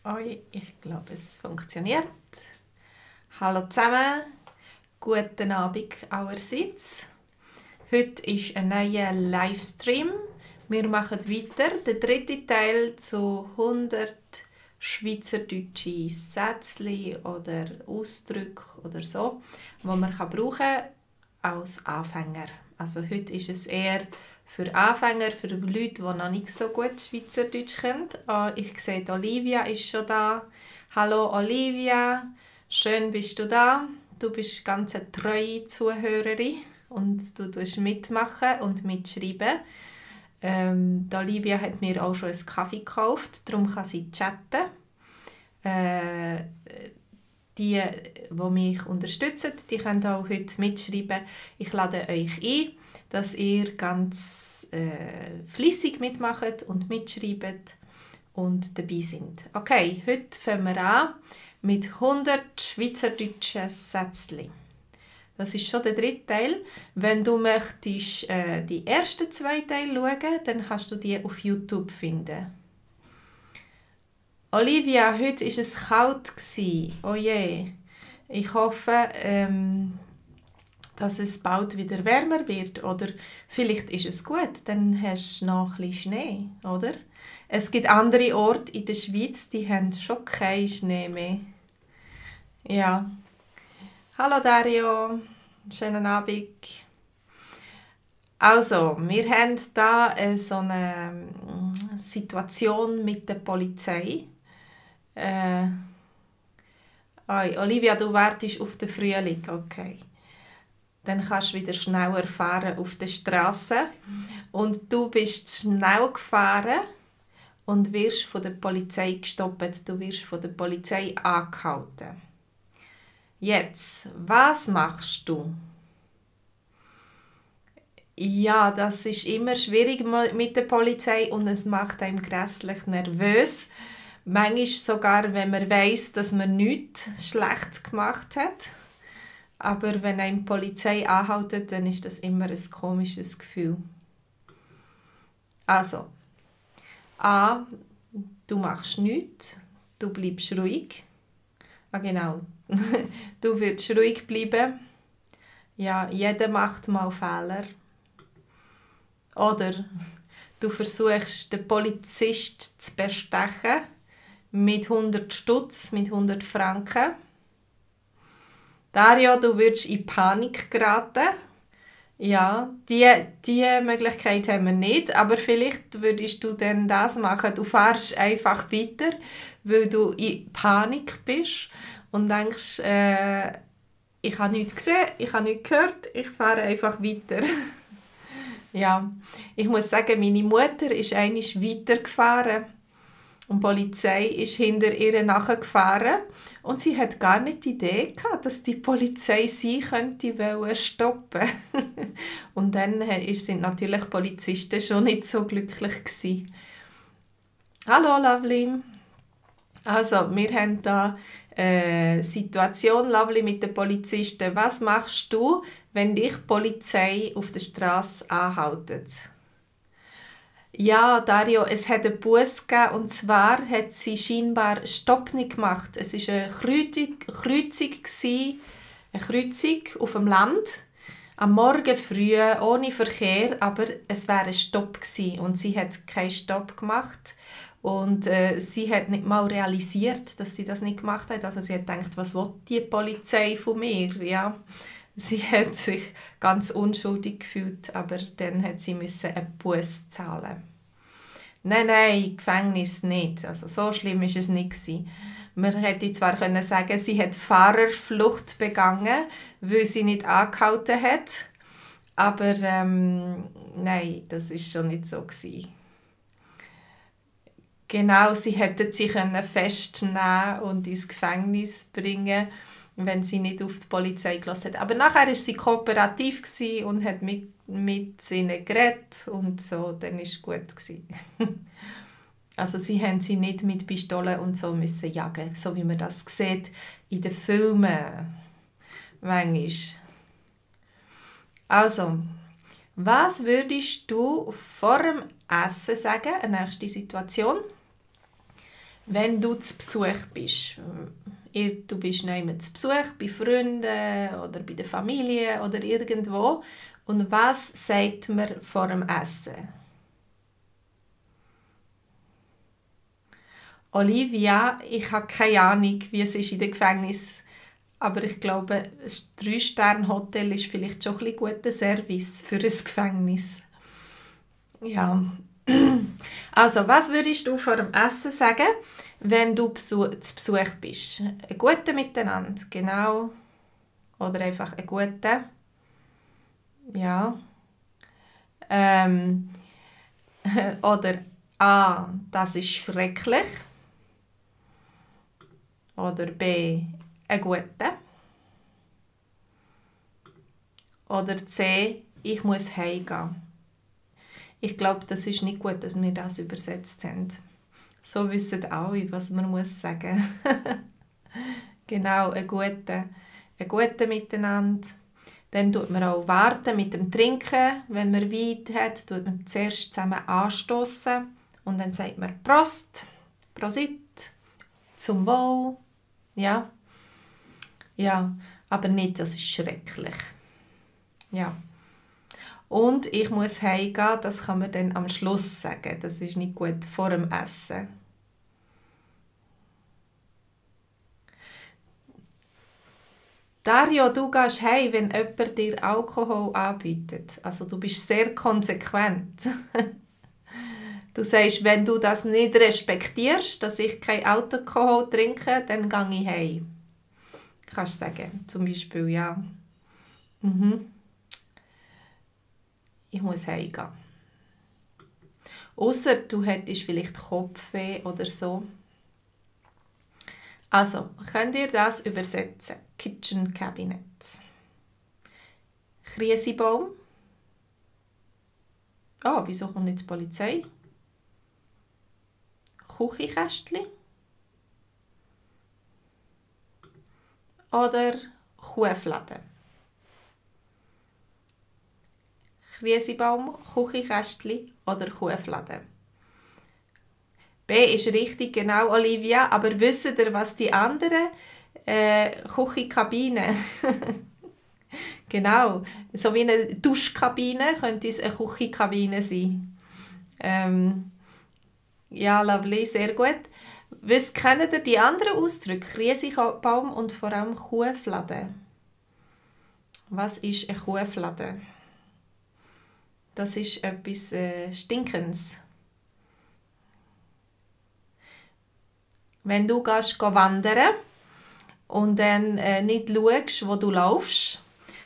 Oi, ich glaube, es funktioniert. Hallo zusammen, guten Abend allerseits. Heute ist ein neuer Livestream. Wir machen weiter, der dritte Teil zu 100 schweizerdeutsche Sätze oder Ausdrücke oder so, die man brauchen kann als Anfänger. Also heute ist es eher für Anfänger, für Leute, die noch nicht so gut Schweizerdeutsch können. Ich sehe, Olivia ist schon da. Hallo Olivia, schön bist du da. Du bist ganz eine treue Zuhörerin und du tust mitmachen und mitschreiben. Die Olivia hat mir auch schon einen Kaffee gekauft, darum kann sie chatten. Die mich unterstützen, die können auch heute mitschreiben. Ich lade euch ein, dass ihr ganz fleissig mitmacht und mitschreibt und dabei sind. Okay, heute fangen wir an mit 100 schweizerdeutschen Sätzchen. Das ist schon der dritte Teil. Wenn du möchtest die ersten zwei Teile schauen, dann kannst du die auf YouTube finden. Olivia, heute war es kalt. Oh je. Ich hoffe, dass es bald wieder wärmer wird. Oder vielleicht ist es gut, dann hast du noch ein bisschen Schnee, oder? Es gibt andere Orte in der Schweiz, die haben schon keinen Schnee mehr. Ja. Hallo Dario, schönen Abend. Also, wir haben hier so eine Situation mit der Polizei. Olivia, du wartest auf den Frühling, okay. Dann kannst du wieder schneller fahren auf der Straße. Und du bist schnell gefahren und wirst von der Polizei gestoppt. Du wirst von der Polizei angehalten. Jetzt, was machst du? Ja, das ist immer schwierig mit der Polizei und es macht einem grässlich nervös. Manchmal sogar, wenn man weiss, dass man nichts Schlechtes gemacht hat. Aber wenn einem die Polizei anhält, dann ist das immer ein komisches Gefühl. Also, A, du machst nichts, du bleibst ruhig. Ah, genau, du wirst ruhig bleiben. Ja, jeder macht mal Fehler. Oder du versuchst, den Polizist zu bestechen mit 100 Stutz, mit 100 Franken. Dario, du würdest in Panik geraten. Ja, die Möglichkeit haben wir nicht, aber vielleicht würdest du dann das machen. Du fährst einfach weiter, weil du in Panik bist und denkst, ich habe nichts gesehen, ich habe nichts gehört, ich fahre einfach weiter. Ja, ich muss sagen, meine Mutter ist einmal weitergefahren und die Polizei ist hinter ihr nachgefahren und sie hat gar nicht die Idee gehabt, dass die Polizei sie könnte stoppen. Und dann sind natürlich die Polizisten schon nicht so glücklich gewesen. Hallo Lovely. Also, wir haben da Situation, Lovely, mit den Polizisten. Was machst du, wenn dich die Polizei auf der Straße anhält? Ja, Dario, es hat einen Buss gegeben, und zwar hat sie scheinbar Stopp nicht gemacht. Es war eine Kreuzung auf dem Land, am Morgen früh, ohne Verkehr, aber es wäre ein Stopp gewesen und sie hat keinen Stopp gemacht. Und sie hat nicht mal realisiert, dass sie das nicht gemacht hat. Also sie hat gedacht, was will die Polizei von mir? Ja. Sie hat sich ganz unschuldig gefühlt, aber dann hat sie einen Buss zahlen. Nein, Gefängnis nicht. Also so schlimm war es nicht. Man hätte zwar sagen, sie hat Fahrerflucht begangen, weil sie nicht angehalten hat, aber nein, das war schon nicht so. Genau, sie hätten sie festnehmen und ins Gefängnis bringen, wenn sie nicht auf die Polizei gelassen hat. Aber nachher war sie kooperativ und hat mit ihnen geredet und so, dann war es gut. Also sie haben sie nicht mit Pistolen und so müssen jagen, so wie man das sieht in den Filmen manchmal. Also, was würdest du vor dem Essen sagen, eine nächste Situation? Wenn du zu Besuch bist, du bist jemand zu Besuch, bei Freunden oder bei der Familie oder irgendwo, und was sagt man vor dem Essen? Olivia, ich habe keine Ahnung, wie es ist in den Gefängnissen, aber ich glaube, ein 3-Sterne-Hotel ist vielleicht schon ein bisschen guter Service für ein Gefängnis. Ja. Also, was würdest du vor dem Essen sagen, wenn du zu Besuch bist? Ein guter Miteinander, genau. Oder einfach ein guter. Ja. Ähm, oder A, das ist schrecklich. Oder B, ein guter. Oder C, ich muss heimgehen. Ich glaube, das ist nicht gut, dass wir das übersetzt haben. So wissen alle, was man muss sagen. Genau, ein guter Miteinander. Dann tut man auch warten mit dem Trinken. Wenn man Wein hat, tut man zuerst zusammen anstoßen und dann sagt man Prost, Prosit, zum Wohl. Ja, ja, aber nicht, das ist schrecklich. Ja. Und ich muss heimgehen, das kann man dann am Schluss sagen. Das ist nicht gut vor dem Essen. Dario, du gehst heim, wenn jemand dir Alkohol anbietet. Also du bist sehr konsequent. Du sagst, wenn du das nicht respektierst, dass ich kein Alkohol trinke, dann gehe ich heim. Kannst du sagen, zum Beispiel, ja. Ich muss heimgehen. Ausser du hättest vielleicht Kopfweh oder so. Also, könnt ihr das übersetzen? Kitchen Cabinet. Kriesibaum. Ah, wieso kommt nicht die Polizei? Küchenkästchen. Oder Kuhfladen. Kriesibaum, Küchenkästchen oder Kuhfladen. B ist richtig, genau, Olivia. Aber wisst ihr, was die anderen Küchenkabinen genau, so wie eine Duschkabine könnte es eine Küchenkabine sein. Ja, lovely, sehr gut. Was kennt ihr die anderen Ausdrücke? Kriesibaum und vor allem Kuhfladen. Was ist eine Kuhflade? Das ist etwas Stinkendes. Wenn du wandern und dann nicht schaust, wo du laufst,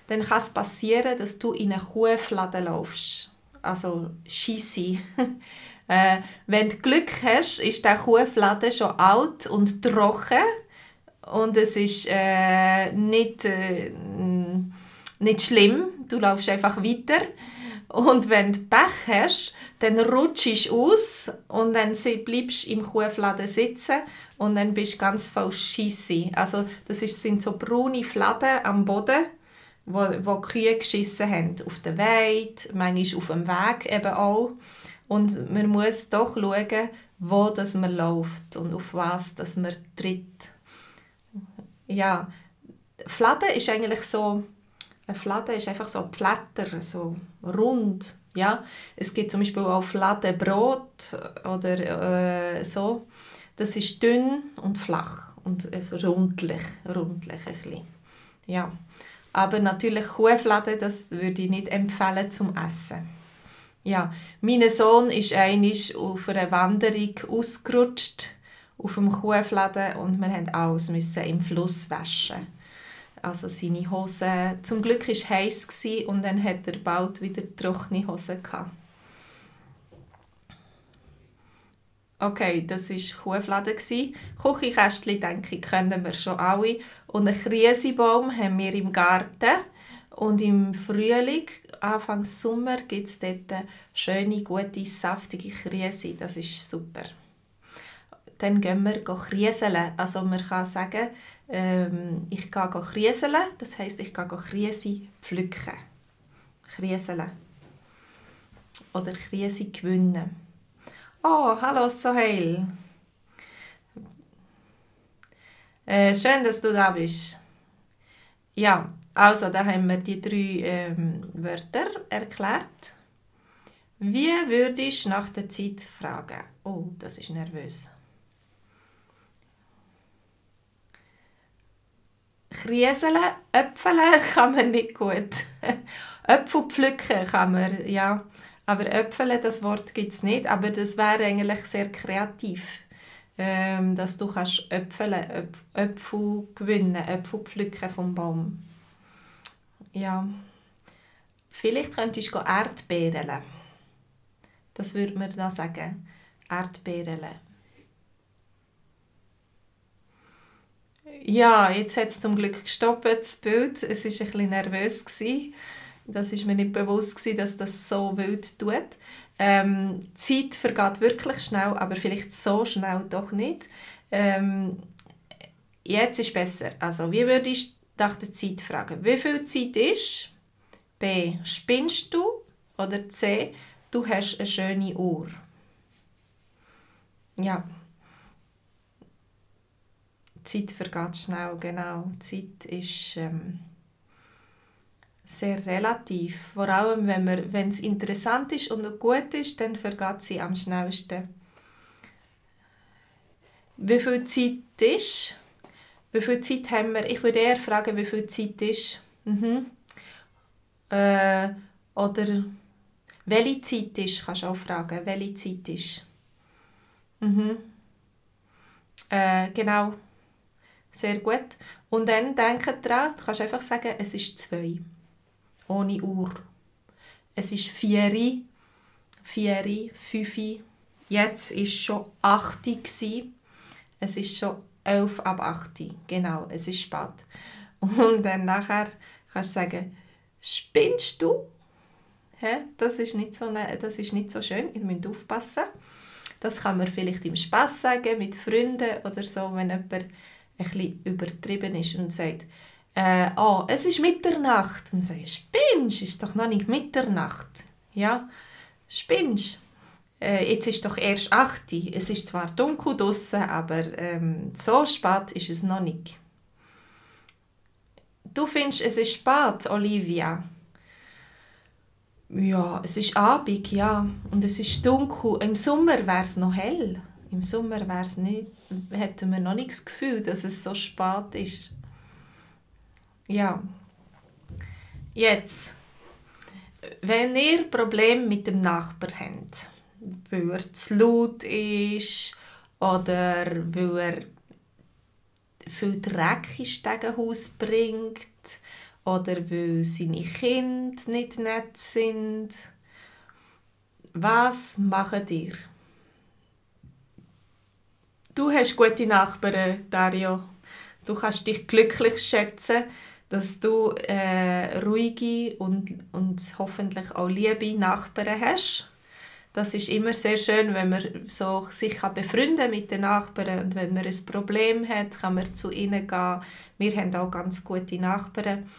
dann kann es passieren, dass du in eine Kuhflade laufst. Also Scheisse. Wenn du Glück hast, ist der Kuhflade schon alt und trocken und es ist nicht schlimm. Du laufst einfach weiter. Und wenn du Pech hast, dann rutschst du aus und dann bleibst du im Kuhfladen sitzen und dann bist du ganz voll Scheisse. Also sind so braune Fladen am Boden, wo die Kühe geschissen haben. Auf der Weide, manchmal auf dem Weg eben auch. Und man muss doch schauen, wo das man läuft und auf was das man tritt. Ja, Fladen ist eigentlich so... Eine Flade ist einfach so Blätter, so rund. Ja? Es gibt zum Beispiel auch Fladenbrot oder so. Das ist dünn und flach und rundlich ein bisschen. Ja. Aber natürlich Kuhfladen, das würde ich nicht empfehlen zum Essen. Ja. Mein Sohn ist einmal auf einer Wanderung ausgerutscht auf dem Kuhfladen und wir mussten alles im Fluss waschen. Also seine Hosen. Zum Glück war es heiß und dann hatte er bald wieder trockene Hosen. Okay, das war Kuhfladen. Küchenkästchen, denke ich, kennen wir schon alle. Und einen Kriesibaum haben wir im Garten. Und im Frühling, Anfang Sommer, gibt es dort schöne, gute, saftige Krise. Das ist super. Dann gehen wir krieseln. Also man kann sagen, ich gehe krieseln, das heisst, ich gehe Krise pflücken. Krieseln. Oder Krise gewinnen. Oh, hallo Soheil. Schön, dass du da bist. Ja, also da haben wir die 3 Wörter erklärt. Wie würdest du nach der Zeit fragen? Oh, das ist nervös. Krieseln, Äpfeln kann man nicht gut. Äpfel pflücken kann man, ja. Aber Äpfeln, das Wort gibt es nicht. Aber das wäre eigentlich sehr kreativ. Dass du kannst Äpfel gewinnen, Äpfel pflücken vom Baum. Ja. Vielleicht könntest du Erdbeeren. Das würde man da sagen. Erdbeeren. Ja, jetzt hat es zum Glück gestoppt, das Bild. Es war ein bisschen nervös. Das war mir nicht bewusst, dass das so wild tut. Die Zeit vergeht wirklich schnell, aber vielleicht so schnell doch nicht. Jetzt ist besser. Also, wie würdest du nach der Zeit fragen? Wie viel Zeit ist? B. Spinnst du? Oder C. Du hast eine schöne Uhr. Ja. Die Zeit vergeht schnell, genau. Die Zeit ist sehr relativ. Vor allem, wenn es interessant ist und gut ist, dann vergeht sie am schnellsten. Wie viel Zeit ist? Wie viel Zeit haben wir? Ich würde eher fragen, wie viel Zeit ist. Oder welche Zeit ist, kannst du auch fragen. Welche Zeit ist. Genau. Sehr gut. Und dann denke dran, du kannst einfach sagen, es ist 2. Ohne Uhr. Es ist 4, 5. Jetzt war schon 8 gsi. Es ist schon 11 ab 8. Genau, es ist spät. Und dann nachher kannst du sagen, spinnst du? Das ist nicht so schön, ihr müsst aufpassen. Das kann man vielleicht im Spass sagen, mit Freunden oder so, wenn jemand ein bisschen übertrieben ist und sagt, es ist Mitternacht. Und sagen, spinnst, ist doch noch nicht Mitternacht. Ja, spinnst. Jetzt ist doch erst 8. Es ist zwar dunkel draussen, aber so spät ist es noch nicht. Du findest, es ist spät, Olivia? Ja, es ist Abend, ja. Und es ist dunkel. Im Sommer wäre es noch hell. Im Sommer wär's nicht, hätten wir noch nicht das Gefühl, dass es so spät ist. Ja. Jetzt, wenn ihr Probleme mit dem Nachbarn habt, weil er zu laut ist oder weil er viel Dreck ins Stegenhaus bringt oder weil seine Kinder nicht nett sind, was macht ihr? Du hast gute Nachbarn, Dario. Du kannst dich glücklich schätzen, dass du ruhige und hoffentlich auch liebe Nachbarn hast. Das ist immer sehr schön, wenn man so sich befreunden mit den Nachbarn. Und wenn man ein Problem hat, kann man zu ihnen gehen. Wir haben auch ganz gute Nachbarn.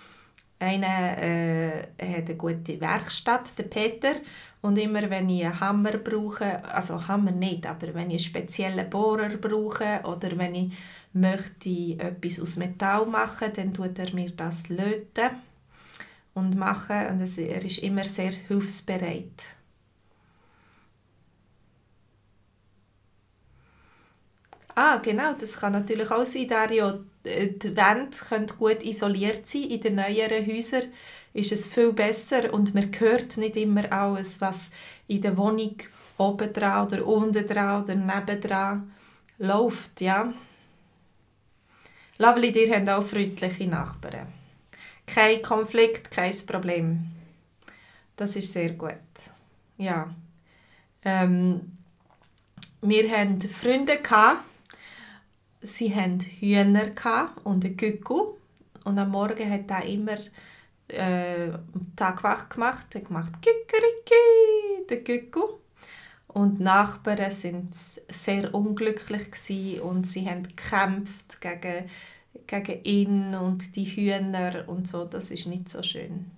Einer hat eine gute Werkstatt, der Peter. Und immer wenn ich einen Hammer brauche, also Hammer nicht, aber wenn ich einen speziellen Bohrer brauche oder wenn ich möchte etwas aus Metall machen, dann tut er mir das löten und machen. Und er ist immer sehr hilfsbereit. Genau, das kann natürlich auch sein, Dario. Die Wände können gut isoliert sein. In den neueren Häusern ist es viel besser und man hört nicht immer alles, was in der Wohnung oben dran oder unten dran oder nebendran läuft. Ja? Lovely, ihr habt auch freundliche Nachbarn. Kein Konflikt, kein Problem. Das ist sehr gut. Ja. Wir hatten Freunde, sie hatten Hühner und einen Gückel. Und am Morgen hat er immer Tagwach gemacht. Er hat gemacht «Kikeriki», der Gückel. Und die Nachbarn waren sehr unglücklich und sie haben gekämpft gegen ihn und die Hühner und so. Das ist nicht so schön.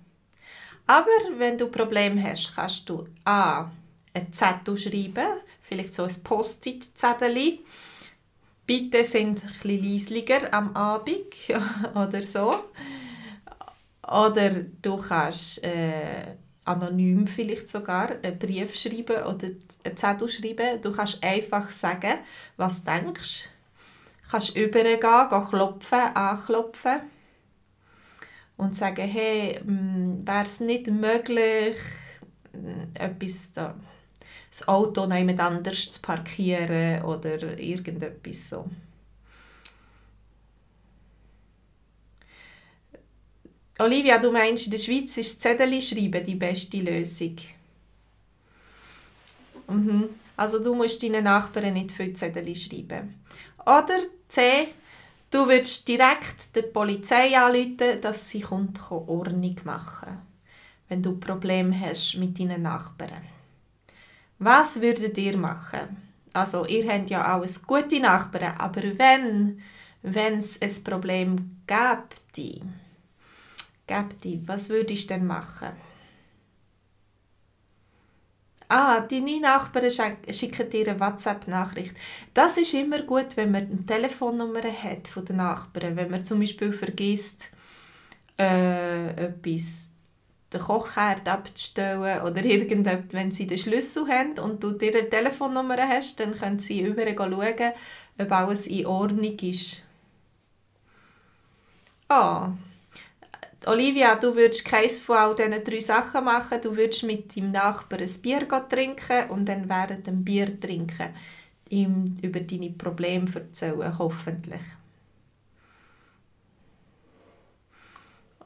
Aber wenn du Probleme hast, kannst du einen Zettel schreiben, vielleicht so ein Post-it-Zettel, Bitte sind ein bisschen leislicher am Abend oder so. Oder du kannst anonym vielleicht sogar einen Brief schreiben oder einen Zettel schreiben. Du kannst einfach sagen, was du denkst. Du kannst übergehen, klopfen, anklopfen und sagen, hey, wäre es nicht möglich, das Auto noch jemand anders zu parkieren oder irgendetwas so. Olivia, du meinst, in der Schweiz ist Zettel schreiben die beste Lösung? Also du musst deinen Nachbarn nicht viel Zettel schreiben. Oder C, du würdest direkt der Polizei anrufen, dass sie Ordnung machen kann, wenn du Probleme hast mit deinen Nachbarn. Was würdet ihr machen? Also ihr habt ja alles gute Nachbarn, aber wenn es ein Problem gäbe, was würdest du denn machen? Deine Nachbarn schicken dir eine WhatsApp-Nachricht. Das ist immer gut, wenn man eine Telefonnummer hat von den Nachbarn. Wenn man zum Beispiel vergisst, etwas, den Kochherd abzustellen oder irgendetwas, wenn sie den Schlüssel haben und du ihre Telefonnummer hast, dann können sie überall schauen, ob alles in Ordnung ist. Olivia, du würdest keines von all diesen 3 Sachen machen. Du würdest mit deinem Nachbarn ein Bier trinken und dann während dem Bier trinken ihm über deine Probleme erzählen, hoffentlich.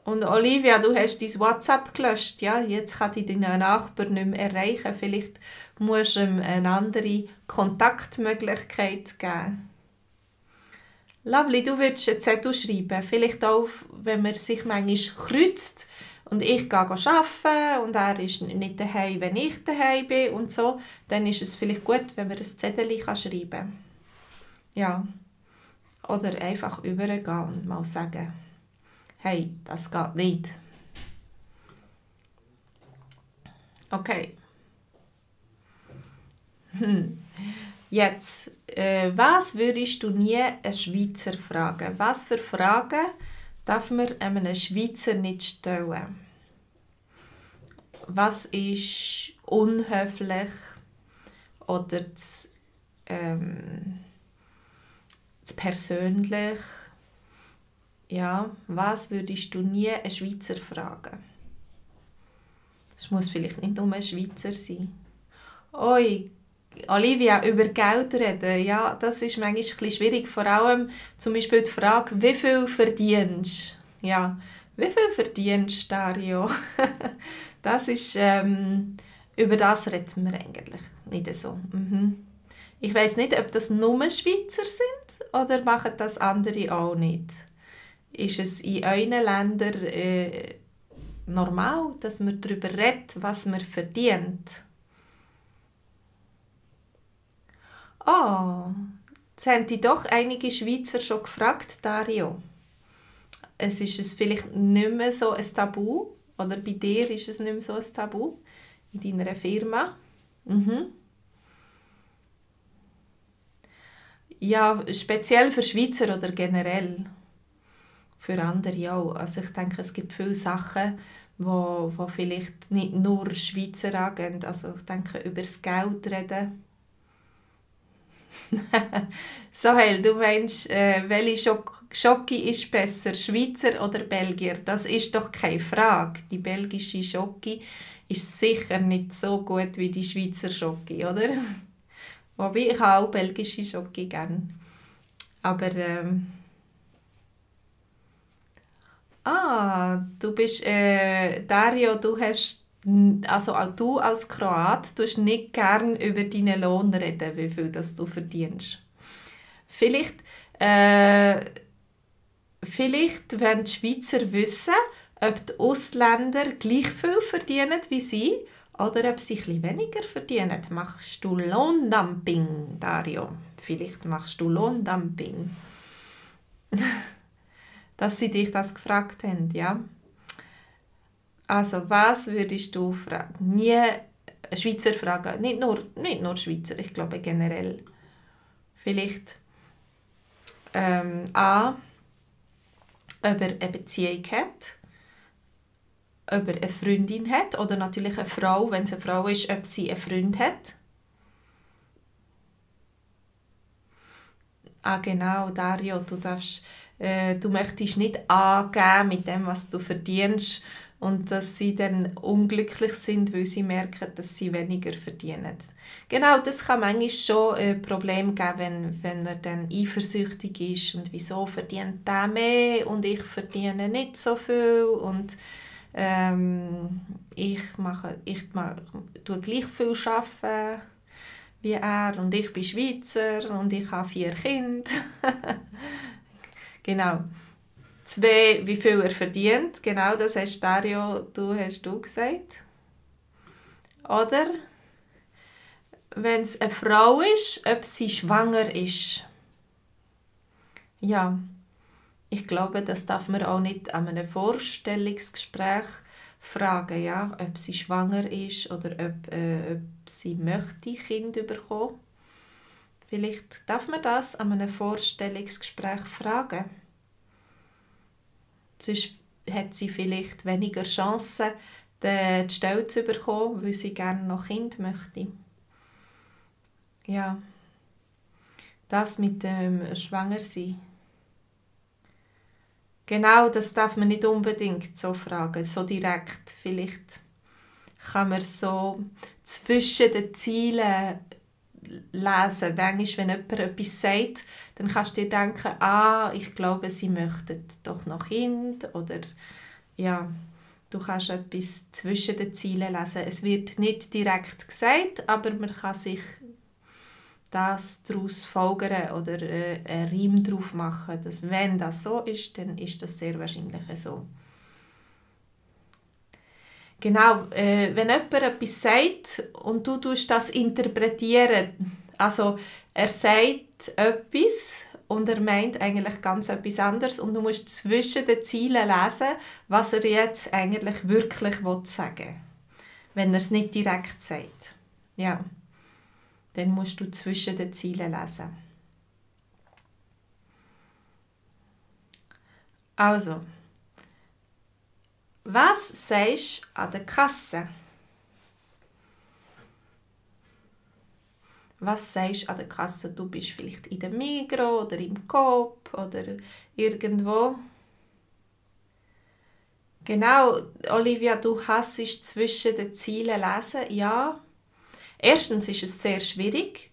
Und Olivia, du hast dein WhatsApp gelöscht, ja? Jetzt kann dich dein Nachbar nicht mehr erreichen. Vielleicht musst du ihm eine andere Kontaktmöglichkeit geben. Lovely, du würdest einen Zettel schreiben. Vielleicht auch, wenn man sich manchmal kreuzt und ich gehe arbeiten und er ist nicht daheim, wenn ich daheim bin und so, dann ist es vielleicht gut, wenn man ein Zettel schreiben kann. Ja. Oder einfach übergehen und mal sagen, hey, das geht nicht. Okay. Jetzt, was würdest du nie einen Schweizer fragen? Was für Fragen darf man einem Schweizer nicht stellen? Was ist unhöflich oder zu persönlich? Ja, was würdest du nie einen Schweizer fragen? Es muss vielleicht nicht nur ein Schweizer sein. Oi, Olivia, über Geld reden, ja, das ist manchmal ein bisschen schwierig. Vor allem zum Beispiel die Frage, wie viel verdienst du? Ja, wie viel verdienst du, Dario? Das ist, über das reden wir eigentlich nicht so. Ich weiss nicht, ob das nur Schweizer sind oder machen das andere auch nicht. Ist es in euren Ländern normal, dass man darüber redet, was man verdient? Jetzt haben dich doch einige Schweizer schon gefragt, Dario. Ist es vielleicht nicht mehr so ein Tabu? Oder bei dir ist es nicht mehr so ein Tabu? In deiner Firma? Ja, speziell für Schweizer oder generell? Für andere auch. Also ich denke, es gibt viele Sachen, wo vielleicht nicht nur Schweizer angehen. Also ich denke, über das Geld reden. Sohel, du meinst, welche Schoki ist besser, Schweizer oder Belgier? Das ist doch keine Frage. Die belgische Schoki ist sicher nicht so gut wie die Schweizer Schoki, oder? Wobei, ich habe auch belgische Schoki gerne. Aber, du bist, Dario, du hast, also auch du als Kroat, tust nicht gerne über deinen Lohn reden, wie viel das du verdienst. Vielleicht, wenn die Schweizer wissen, ob die Ausländer gleich viel verdienen wie sie oder ob sie etwas weniger verdienen, machst du Lohndumping, Dario. Vielleicht machst du Lohndumping. Dass sie dich das gefragt haben, ja? Also, was würdest du fragen? Nie Schweizer fragen. Nicht nur Schweizer, ich glaube generell. Vielleicht A, ob er eine Beziehung hat, ob er eine Freundin hat oder natürlich eine Frau, wenn es eine Frau ist, ob sie einen Freund hat. Genau, Dario, du möchtest nicht angeben mit dem, was du verdienst und dass sie dann unglücklich sind, weil sie merken, dass sie weniger verdienen. Genau, das kann manchmal schon ein Problem geben, wenn man dann eifersüchtig ist und wieso verdient der mehr und ich verdiene nicht so viel und ich tue gleich viel arbeiten wie er und ich bin Schweizer und ich habe 4 Kinder. Genau. 2, wie viel er verdient. Genau, das hast Dario, hast du gesagt. Oder wenn es eine Frau ist, ob sie schwanger ist. Ja, ich glaube, das darf man auch nicht an einem Vorstellungsgespräch fragen, ja, ob sie schwanger ist oder ob sie möchte Kind bekommen. Vielleicht darf man das an einem Vorstellungsgespräch fragen. Sonst hat sie vielleicht weniger Chancen, die Stelle zu bekommen, weil sie gerne noch Kind möchte. Ja, das mit dem Schwangersein. Genau, das darf man nicht unbedingt so fragen, so direkt. Vielleicht kann man so zwischen den Zielen lesen. Manchmal, wenn jemand etwas sagt, dann kannst du dir denken, ich glaube, sie möchten doch noch Kind. Oder ja, du kannst etwas zwischen den Zielen lesen. Es wird nicht direkt gesagt, aber man kann sich das daraus folgern oder einen Reim darauf machen, dass wenn das so ist, dann ist das sehr wahrscheinlich so. Genau, wenn jemand etwas sagt und du tust das interpretieren, also er sagt etwas und er meint eigentlich ganz etwas anderes und du musst zwischen den Zielen lesen, was er jetzt eigentlich wirklich sagen will, wenn er es nicht direkt sagt. Ja. Dann musst du zwischen den Zielen lesen. Also, was sagst du an der Kasse? Was sagst du an der Kasse? Du bist vielleicht in der Migros oder im Coop oder irgendwo. Genau, Olivia, du hassest zwischen den Zielen lesen. Ja. Erstens ist es sehr schwierig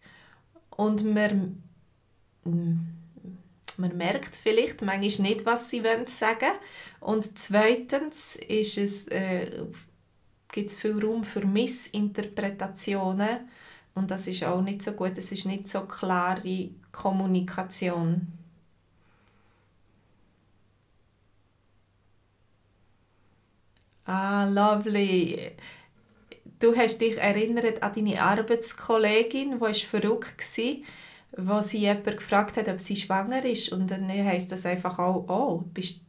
und man merkt vielleicht manchmal nicht, was sie sagen wollen. Und zweitens gibt es viel Raum für Missinterpretationen und das ist auch nicht so gut. Es ist nicht so klare Kommunikation. Lovely. Du hast dich erinnert an deine Arbeitskollegin, die verrückt war, wo sie jemand gefragt hat, ob sie schwanger ist. Und dann heisst das einfach auch,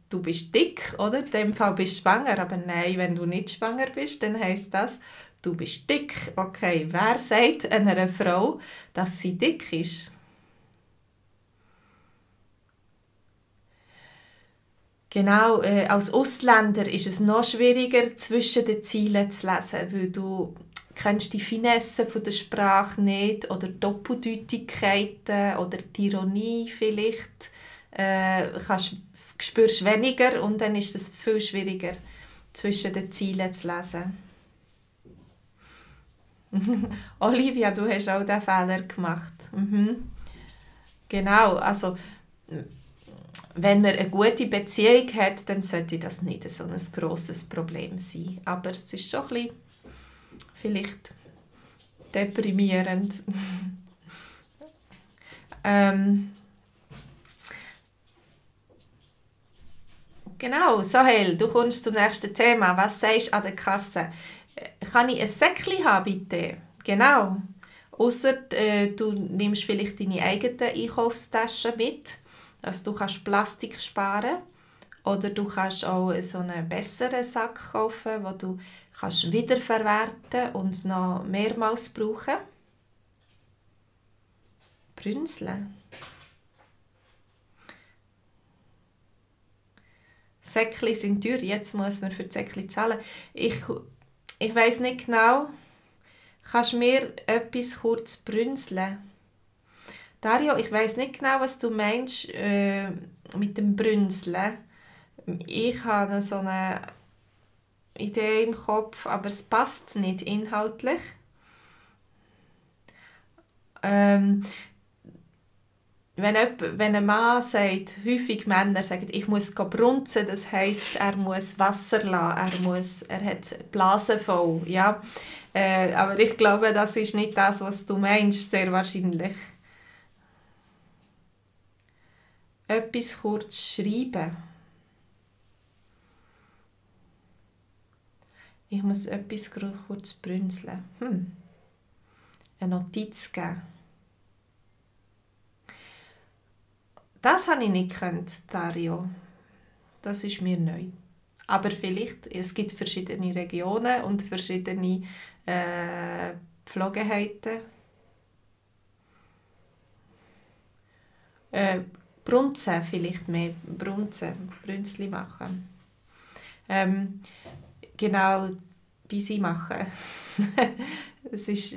du bist dick, oder? In dem Fall bist du schwanger. Aber nein, wenn du nicht schwanger bist, dann heisst das, du bist dick. Okay, wer sagt einer Frau, dass sie dick ist? Genau, als Ausländer ist es noch schwieriger, zwischen den Zielen zu lesen, weil du kennst die Finesse der Sprache nicht oder Doppeldeutigkeiten oder die Ironie vielleicht. Spürst weniger und dann ist es viel schwieriger, zwischen den Zielen zu lesen. Olivia, du hast auch diesen Fehler gemacht. Genau, also wenn man eine gute Beziehung hat, dann sollte das nicht so ein grosses Problem sein. Aber es ist schon ein bisschen vielleicht deprimierend. Genau, Sahel, du kommst zum nächsten Thema. Was sagst du an der Kasse? Kann ich ein Säckchen haben, bitte? Genau. Ausser du nimmst vielleicht deine eigene Einkaufstasche mit, dass du Plastik sparen kannst. Oder du kannst auch so einen besseren Sack kaufen, den du wiederverwerten und noch mehrmals brauchen. Brünzeln. Säckli sind teuer, jetzt muss man für die Säckli zahlen. Ich weiss nicht genau, kannst du mir etwas kurz brünzeln? Dario, ich weiss nicht genau, was du meinst mit dem Brünzeln. Ich habe so eine Idee im Kopf, aber es passt nicht inhaltlich. Wenn ein Mann sagt, häufig Männer sagen, ich muss brunzen, das heisst, er muss Wasser lassen, er hat Blasen voll. Ja? Aber ich glaube, das ist nicht das, was du meinst, sehr wahrscheinlich. Etwas kurz schreiben. Ich muss etwas kurz brünzeln. Eine Notiz geben. Das habe ich nicht gekannt, Dario. Das ist mir neu. Aber vielleicht, es gibt verschiedene Regionen und verschiedene Gepflogenheiten. Brunzen vielleicht mehr. Brünzli machen. Genau, Bisi machen. Es ist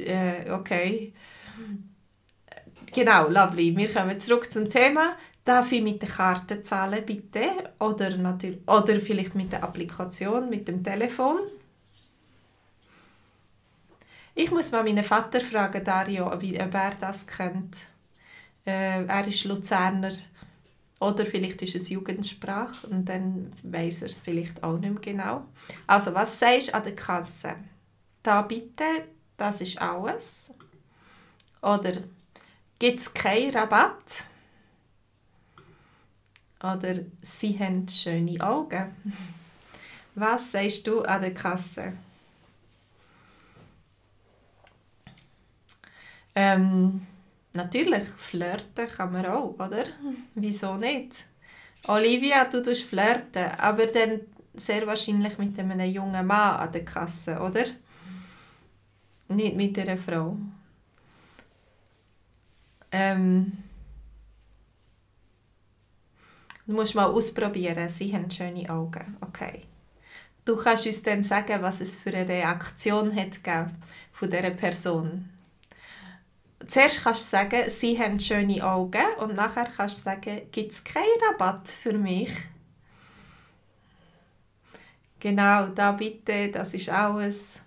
okay. Genau, lovely. Wir kommen zurück zum Thema. Darf ich mit der Karte zahlen, bitte? Oder vielleicht mit der Applikation, mit dem Telefon? Ich muss mal meinen Vater fragen, Dario, ob er das kennt. Er ist Luzerner. Oder vielleicht ist es Jugendsprache und dann weiss er es vielleicht auch nicht mehr genau. Also, was sagst du an der Kasse? Da bitte, das ist alles. Oder gibt es keinen Rabatt? Oder sie haben schöne Augen. Was sagst du an der Kasse? Natürlich, flirten kann man auch, oder? Wieso nicht? Olivia, du tust flirten, aber dann sehr wahrscheinlich mit einem jungen Mann an der Kasse, oder? Nicht mit einer Frau. Du musst mal ausprobieren, sie haben schöne Augen. Okay. Du kannst uns dann sagen, was es für eine Reaktion hat gegeben von dieser Person. Zuerst kannst du sagen, sie haben schöne Augen und nachher kannst du sagen, gibt es keinen Rabatt für mich? Genau, da bitte, das ist alles.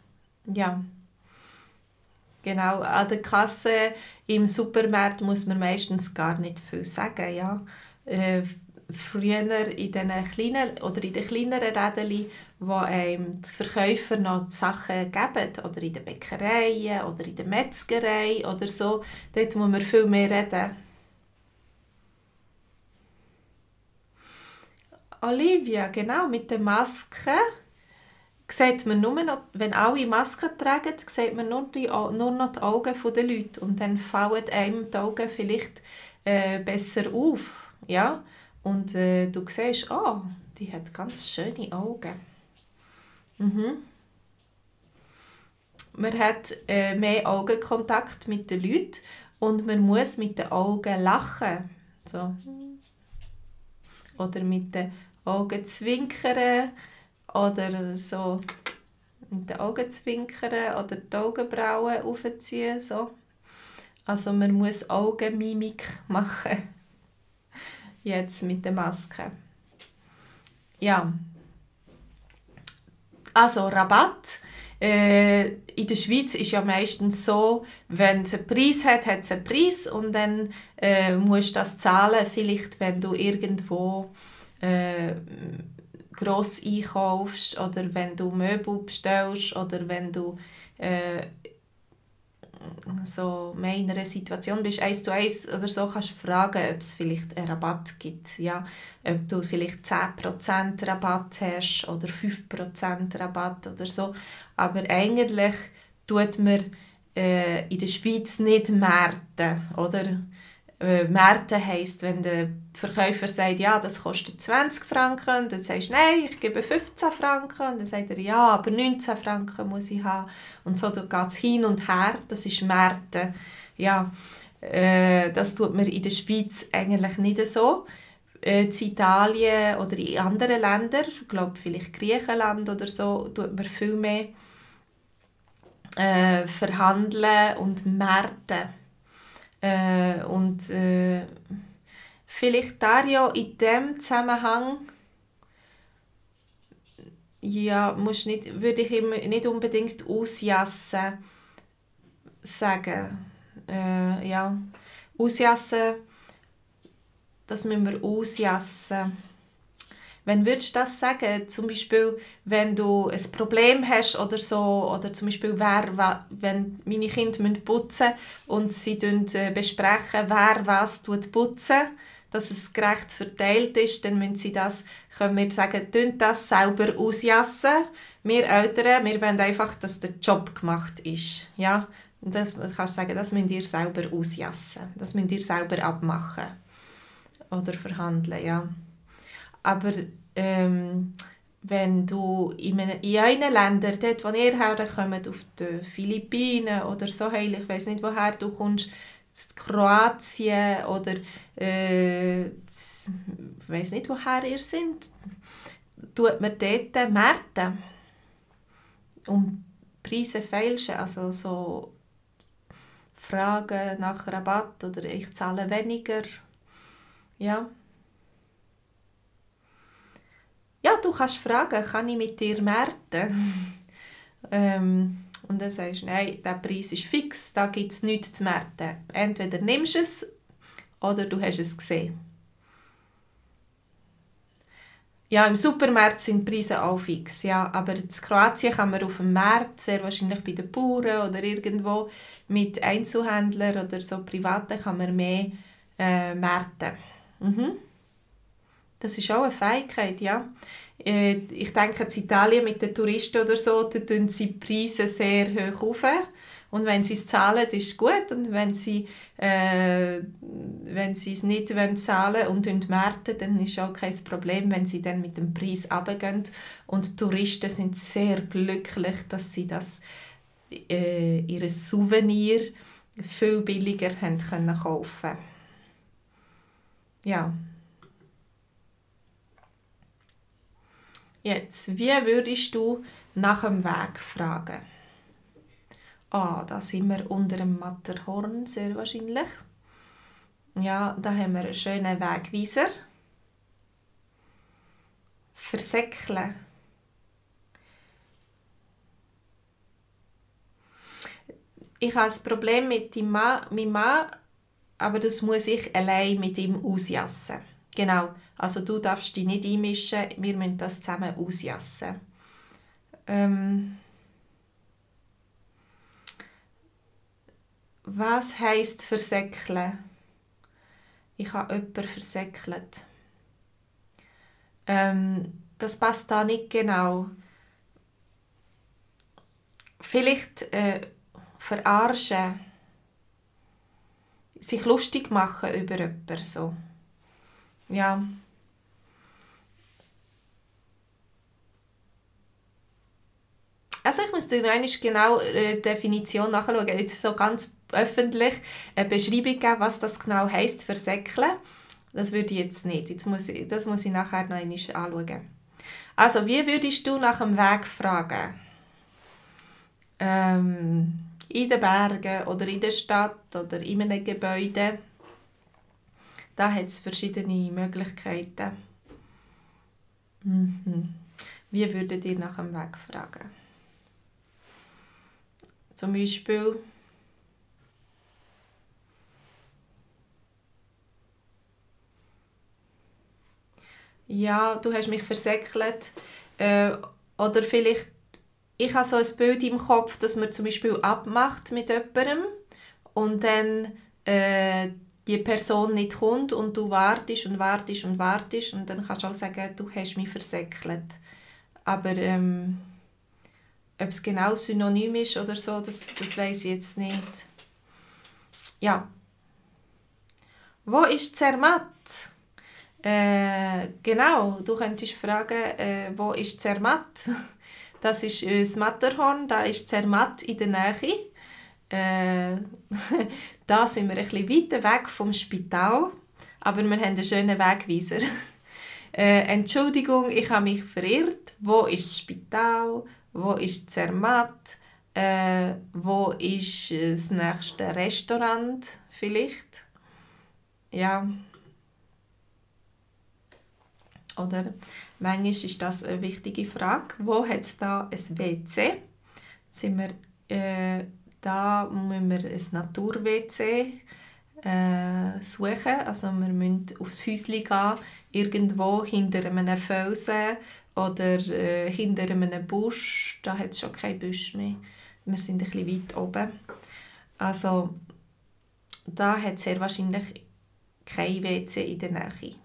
Ja. Genau, an der Kasse im Supermarkt muss man meistens gar nicht viel sagen. Ja. Früher in den kleinen oder in den kleineren Läden, wo die Verkäufer noch die Sachen geben, oder in den Bäckereien oder in der Metzgerei oder so, dort muss man viel mehr reden. Olivia, genau, mit den Masken sieht man nur noch, wenn alle Masken tragen, sieht man nur noch die Augen der Leute und dann fallen einem die Augen vielleicht besser auf. Ja? Und du siehst, oh, die hat ganz schöne Augen. Man hat mehr Augenkontakt mit den Leuten und man muss mit den Augen lachen. So. Oder mit den Augen zwinkern oder so mit den Augen zwinkern oder die Augenbrauen aufziehen. So. Also man muss Augenmimik machen. Jetzt mit der Maske. Ja. Also Rabatt. In der Schweiz ist ja meistens so, wenn es einen Preis hat, hat es einen Preis und dann musst du das zahlen, vielleicht wenn du irgendwo gross einkaufst oder wenn du Möbel bestellst oder wenn du so mehr in einer Situation bist, 1:1 oder so, kannst du fragen, ob es vielleicht einen Rabatt gibt. Ja? Ob du vielleicht 10% Rabatt hast oder 5% Rabatt oder so. Aber eigentlich tut man in der Schweiz nicht Märkte, oder? Märkte heisst, wenn der Verkäufer sagt, ja, das kostet 20 Franken, dann sagst du, nein, ich gebe 15 Franken, und dann sagt er, ja, aber 19 Franken muss ich haben. Und so geht es hin und her, das ist Märkte. Ja, das tut man in der Schweiz eigentlich nicht so. in Italien oder in anderen Ländern, ich glaube vielleicht Griechenland oder so, tut man viel mehr verhandeln und märten. Vielleicht Dario in diesem Zusammenhang ja, würde ich immer nicht unbedingt ausjassen sagen. Ja, ausjassen, das müssen wir ausjassen. Wenn würdest du das sagen? Zum Beispiel, wenn du ein Problem hast oder so, oder zum Beispiel, wenn meine Kinder putzen müssen und sie besprechen, wer was putzen, dass es gerecht verteilt ist, dann können wir sagen, das selber ausjassen. Wir Eltern, wir wollen einfach, dass der Job gemacht ist. Ja? Und das kannst du sagen, das müsst ihr selber ausjassen. Das müsst ihr selber abmachen. Oder verhandeln, ja. Aber wenn du in euren Ländern, dort wo ihr herkommt, auf den Philippinen oder so, ich weiss nicht, woher du kommst, Kroatien oder ich weiss nicht, woher ihr seid, tut man dort Märkte und Preise feilschen, also so Fragen nach Rabatt oder ich zahle weniger, ja. Ja, du kannst fragen, kann ich mit dir märten? Und dann sagst du, nein, der Preis ist fix, da gibt es nichts zu märten. Entweder nimmst du es oder du hast es gesehen. Ja, im Supermarkt sind die Preise auch fix, ja, aber in Kroatien kann man auf dem Markt, sehr wahrscheinlich bei den Bauern oder irgendwo mit Einzelhändlern oder so Privaten kann man mehr märten. Das ist auch eine Fähigkeit, ja. Ich denke, in Italien mit den Touristen oder so, da tun sie die Preise sehr hoch auf. Und wenn sie es zahlen, ist es gut. Und wenn sie es nicht zahlen und märten, dann ist auch kein Problem, wenn sie dann mit dem Preis runtergehen. Und die Touristen sind sehr glücklich, dass sie ihr Souvenir viel billiger haben können kaufen. Ja. Jetzt, wie würdest du nach dem Weg fragen? Da sind wir unter dem Matterhorn, sehr wahrscheinlich. Ja, da haben wir einen schönen Wegweiser. Versäckeln. Ich habe ein Problem mit meinem Mann, aber das muss ich allein mit ihm ausjassen. Genau, also du darfst dich nicht einmischen, wir müssen das zusammen ausjassen. Was heisst versäckeln? Ich habe jemanden versäckelt. Das passt da nicht genau. Vielleicht verarschen. Sich lustig machen über jemanden. So. Ja. Also ich muss dir noch einmal genau die Definition nachschauen. Jetzt so ganz öffentlich eine Beschreibung geben, was das genau heisst, versäckeln. Das würde ich jetzt nicht. Das muss ich nachher noch einmal anschauen. Also, wie würdest du nach dem Weg fragen? In den Bergen oder in der Stadt oder in einem Gebäude. Da hat es verschiedene Möglichkeiten. Wie würdet ihr nach dem Weg fragen? Zum Beispiel ja, du hast mich versäckelt. Oder vielleicht, ich habe so ein Bild im Kopf, dass man zum Beispiel abmacht mit jemandem und dann die Person nicht kommt und du wartest und wartest und wartest und dann kannst du auch sagen, du hast mich versäckelt. Aber ob es genau synonym ist oder so, das weiss ich jetzt nicht. Ja. Wo ist Zermatt? Genau, du könntest fragen, wo ist Zermatt? Das ist das Matterhorn, da ist Zermatt in der Nähe. Da sind wir ein bisschen weiter weg vom Spital. aber wir haben einen schönen Wegweiser. Entschuldigung, ich habe mich verirrt. Wo ist das Spital? Wo ist Zermatt? Wo ist das nächste Restaurant vielleicht? Ja. Oder manchmal ist das eine wichtige Frage. Wo hat es da ein WC? Sind wir, da müssen wir ein Natur-WC suchen. Also wir müssen aufs Häuschen gehen, irgendwo hinter einem Felsen oder hinter einem Busch. Da hat es schon keinen Busch mehr. Wir sind ein bisschen weit oben. Also da hat es sehr wahrscheinlich kein WC in der Nähe.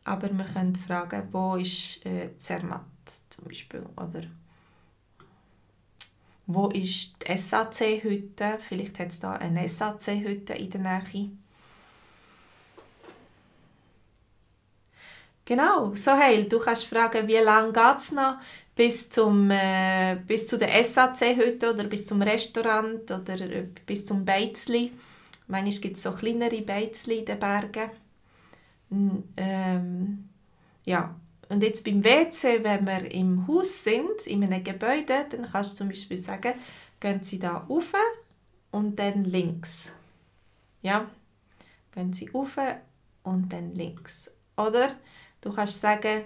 Aber wir können fragen, wo ist Zermatt zum Beispiel, oder wo ist die SAC-Hütte? Vielleicht hat es da eine SAC-Hütte in der Nähe. Genau, Soheil, du kannst fragen, wie lange geht es noch bis zu der SAC-Hütte oder bis zum Restaurant oder bis zum Beizli. Manchmal gibt es so kleinere Beizli in den Bergen. Ja. Und jetzt beim WC, wenn wir im Haus sind, in einem Gebäude, dann kannst du zum Beispiel sagen, gehen Sie da rauf und dann links. Ja, gehen Sie rauf und dann links. Oder du kannst sagen,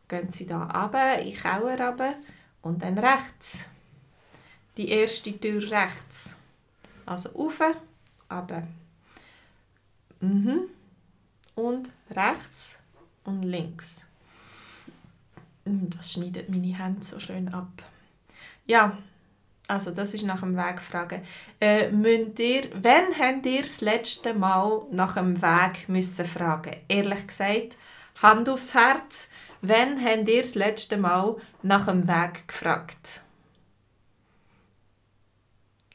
gehen Sie da runter, in den Keller runter und dann rechts. Die erste Tür rechts. Also rauf, runter. Und rechts und links. Das schneidet meine Hände so schön ab. Ja, also das ist nach dem Weg fragen. Wann habt ihr das letzte Mal nach dem Weg müssen fragen? Ehrlich gesagt, Hand aufs Herz, wann habt ihr das letzte Mal nach dem Weg gefragt?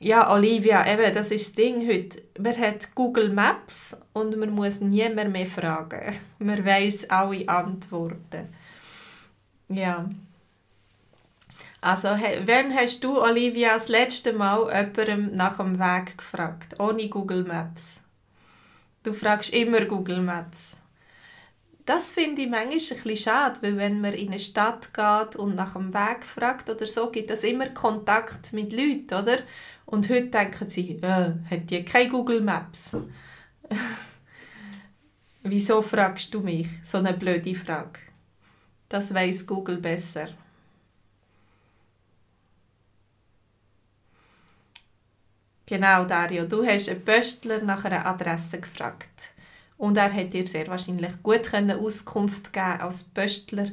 Ja, Olivia, eben, das ist das Ding heute. Man hat Google Maps und man muss niemand mehr fragen. Man weiss alle Antworten. Ja. Also, wann hast du, Olivia, das letzte Mal jemandem nach dem Weg gefragt? Ohne Google Maps. Du fragst immer Google Maps. Das finde ich manchmal ein bisschen schade, weil wenn man in eine Stadt geht und nach dem Weg fragt oder so, gibt es immer Kontakt mit Leuten, oder? Und heute denken sie, hat die keine Google Maps? Wieso fragst du mich? So eine blöde Frage. Das weiss Google besser. Genau, Dario, du hast einen Pöstler nach einer Adresse gefragt. Und er hat dir sehr wahrscheinlich gut Auskunft geben. Als Pöstler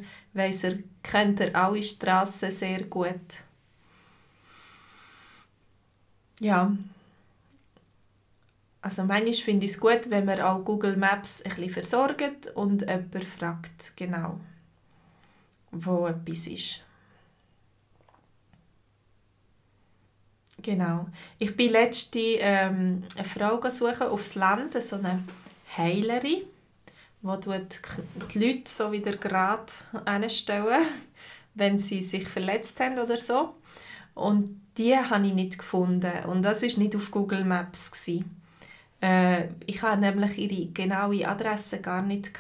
kennt er alle Strassen sehr gut. Ja, also manchmal finde ich es gut, wenn man auch Google Maps ein bisschen versorgt und jemand fragt, genau, wo etwas ist. Genau. Ich bin letzte eine Frau suchen aufs Land, so eine Heilerin, die Leute so wieder gerade hinstellen, wenn sie sich verletzt haben oder so. Und die habe ich nicht gefunden. Und das war nicht auf Google Maps. Ich hatte nämlich ihre genaue Adresse gar nicht.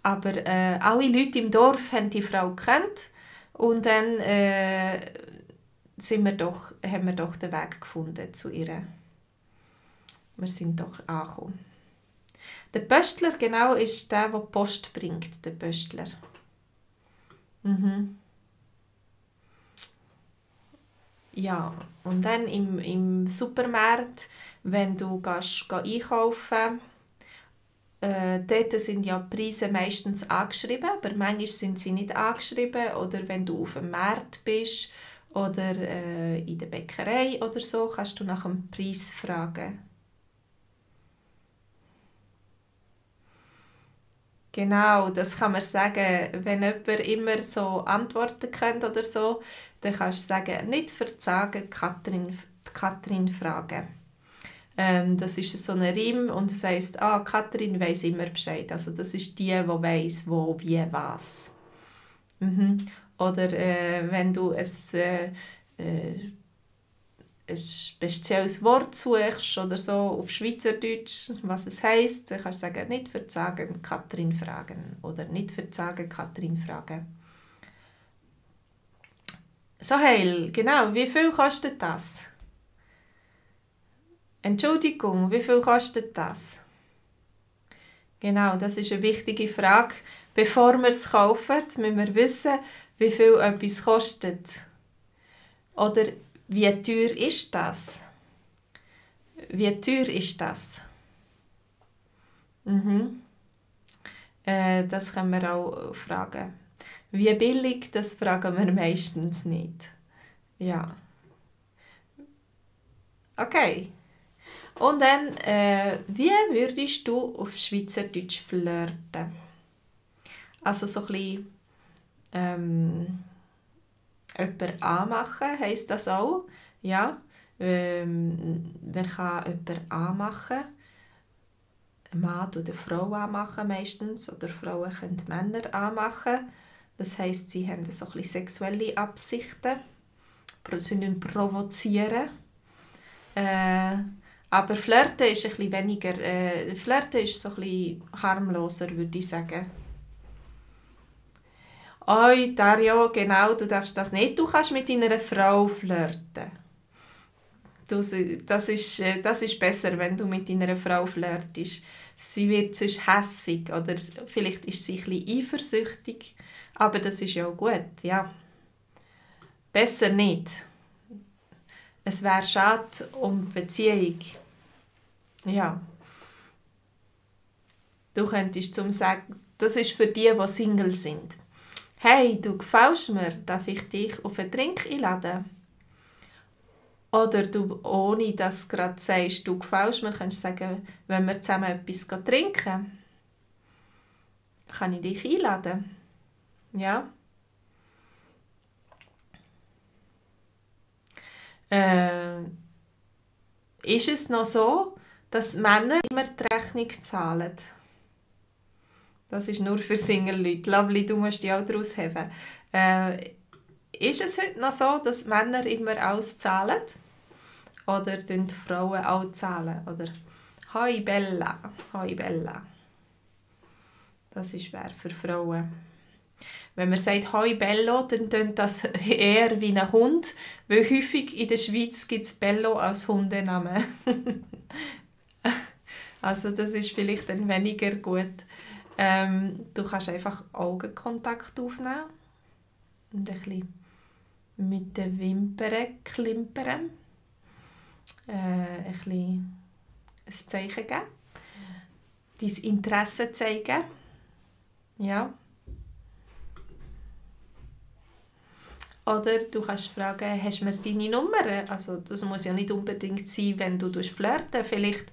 Aber alle Leute im Dorf haben die Frau gekannt. Und dann haben wir doch den Weg gefunden zu ihr. Wir sind doch angekommen. Der Pöstler, genau, ist der Post bringt, der Pöstler. Ja, und dann im Supermarkt, wenn du einkaufen dort sind ja die Preise meistens angeschrieben, aber manchmal sind sie nicht angeschrieben. Oder wenn du auf dem Markt bist oder in der Bäckerei oder so, kannst du nach dem Preis fragen. Genau, das kann man sagen. Wenn jemand immer so Antworten kennt oder so, dann kannst du sagen, nicht verzagen, Katrin fragen. Das ist so ein Reim und das heisst, Katrin weiss immer Bescheid. Also das ist die weiss, wo, wie, was. Oder wenn du ein spezielles Wort suchst oder so auf Schweizerdeutsch, was es heisst, dann kannst du sagen, nicht verzagen, Katrin fragen oder nicht verzagen, Katrin fragen. Soheil, genau, wie viel kostet das? Entschuldigung, wie viel kostet das? Genau, das ist eine wichtige Frage. Bevor wir es kaufen, müssen wir wissen, wie viel etwas kostet. Oder wie teuer ist das? Wie teuer ist das? Das können wir auch fragen. Wie billig, das fragen wir meistens nicht. Ja. Okay. Und dann, wie würdest du auf Schweizerdeutsch flirten? Also so ein bisschen jemanden anmachen, heisst das auch. Ja. Wer kann jemanden anmachen? Ein Mann oder eine Frau anmachen meistens. Oder Frauen können Männer anmachen. Das heisst, sie haben so ein bisschen sexuelle Absichten. Sie müssen provozieren. Aber Flirten ist ein bisschen weniger. Flirten ist so ein bisschen harmloser, würde ich sagen. «Oi, Dario, genau, du darfst das nicht. Du kannst mit deiner Frau flirten.» Das ist besser, wenn du mit deiner Frau flirtest. Sie wird sonst hässig oder vielleicht ist sie ein bisschen eifersüchtig. Aber das ist ja auch gut, ja. Besser nicht. Es wäre schade um die Beziehung. Ja. Du könntest zum sagen, das ist für die Single sind. «Hey, du gefällst mir, darf ich dich auf einen Drink einladen?» Oder du, ohne dass du gerade sagst, du gefällst mir, kannst du sagen, wenn wir zusammen etwas trinken, kann ich dich einladen. Ja. Ist es noch so, dass Männer immer die Rechnung zahlen? Das ist nur für Single-Leute. Lovely, du musst dich auch daraus haben. Ist es heute noch so, dass Männer immer alles zahlen? Oder zahlen die Frauen auch zahlen? Oder «Hoi Bella, hoi Bella». Das ist schwer für Frauen. Wenn man sagt «Hoi Bello», dann klingt das eher wie ein Hund, weil häufig in der Schweiz gibt es Bello als Hundenamen. Also das ist vielleicht dann weniger gut. Du kannst einfach Augenkontakt aufnehmen und ein bisschen mit den Wimpern klimpern. Ein bisschen ein Zeichen geben. Dein Interesse zeigen. Ja. Oder du kannst fragen, hast du mir deine Nummer? Also das muss ja nicht unbedingt sein, wenn du flirten. Vielleicht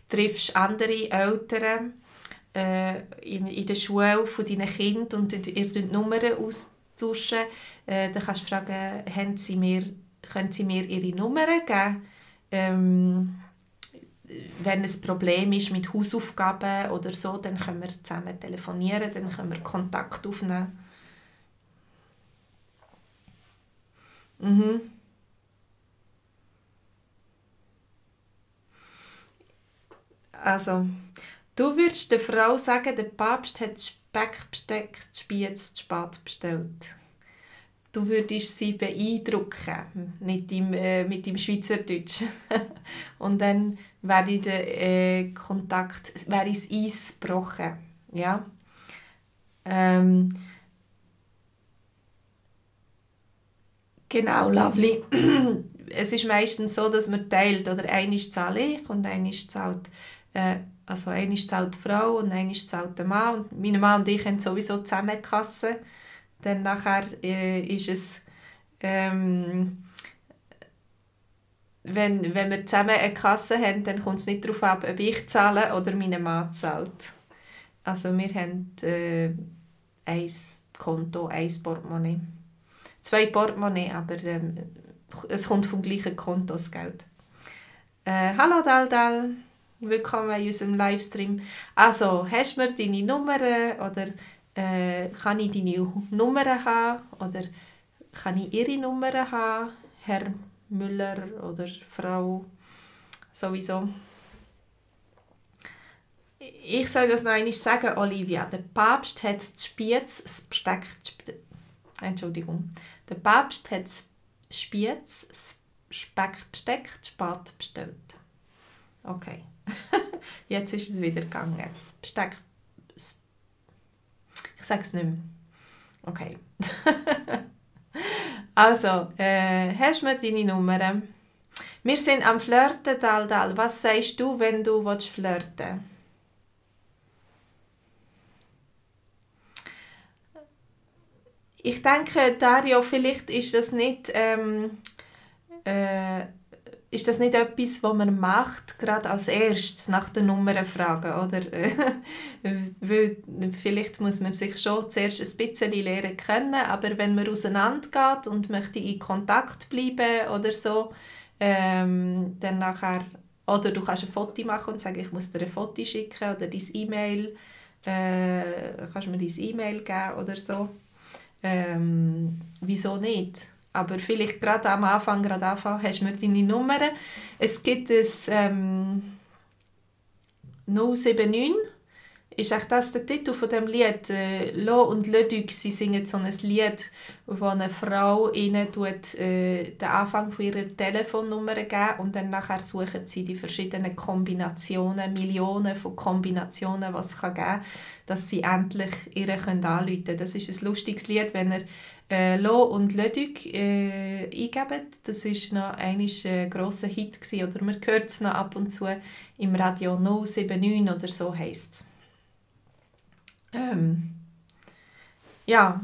triffst du andere Eltern in der Schule von deinen Kindern und ihr tauscht Nummern austauschen. Dann kannst du fragen, können sie mir ihre Nummer geben? Wenn ein Problem ist mit Hausaufgaben oder so, dann können wir zusammen telefonieren, dann können wir Kontakt aufnehmen. Also, du würdest der Frau sagen, der Papst hat das Speckbesteck zu spät zu spät bestellt. Du würdest sie beeindrucken mit dem Schweizerdeutsch. Und dann wäre der Kontakt, wäre das Eis gebrochen. Ja? Genau, lovely. Es ist meistens so, dass man teilt, oder einmal zahle ich und einmal zahlt, einmal zahlt die Frau und einmal zahlt der Mann. Und mein Mann und ich haben sowieso zusammen die Kasse. Dann nachher ist es, wenn wir zusammen eine Kasse haben, dann kommt es nicht darauf ab, ob ich zahle oder mein Mann zahlt. Also wir haben ein Konto, ein Portemonnaie. 2 Portemonnaie, aber es kommt vom gleichen Konto das Geld. Hallo Daldal, willkommen in unserem Livestream. Also, hast du mir deine Nummer oder kann ich deine Nummer haben oder kann ich ihre Nummer haben, Herr Müller oder Frau sowieso. Ich soll das noch einmal sagen, Olivia. Der Papst hat das Spiez, das Besteck... Entschuldigung. Der Papst hat das Spiez, das Speckbesteck, zu spät bestellt. Okay. Jetzt ist es wieder gegangen. Das Besteck... Ich sage es nicht mehr. Okay. Also, hast du mir deine Nummer? Wir sind am Flirten, Dal. Was sagst du, wenn du flirten willst? Ich denke, Dario, vielleicht ist das nicht etwas, was man macht, gerade als erstes nach der Nummer fragen, oder? Weil vielleicht muss man sich schon zuerst ein bisschen lernen kennen, aber wenn man auseinandergeht und möchte in Kontakt bleiben oder so, dann nachher, oder du kannst ein Foto machen und sagen, ich muss dir ein Foto schicken oder dein E-Mail, kannst mir dein E-Mail geben oder so. Wieso nicht? Aber vielleicht gerade am Anfang, hast du mir deine Nummer. Es gibt ein 079, ist echt das der Titel von dem Lied? Lo und Leduc, sie singen so ein Lied, wo eine Frau ihnen den Anfang von ihrer Telefonnummer geben und dann nachher suchen sie die verschiedenen Kombinationen, Millionen von Kombinationen, was es geben kann, dass sie endlich ihr anrufen können. Das ist ein lustiges Lied, wenn ihr Lo und Leduc eingebt. Das war noch ein grosser Hit gewesen, oder man hört es noch ab und zu im Radio 079 oder so heisst es. Ja,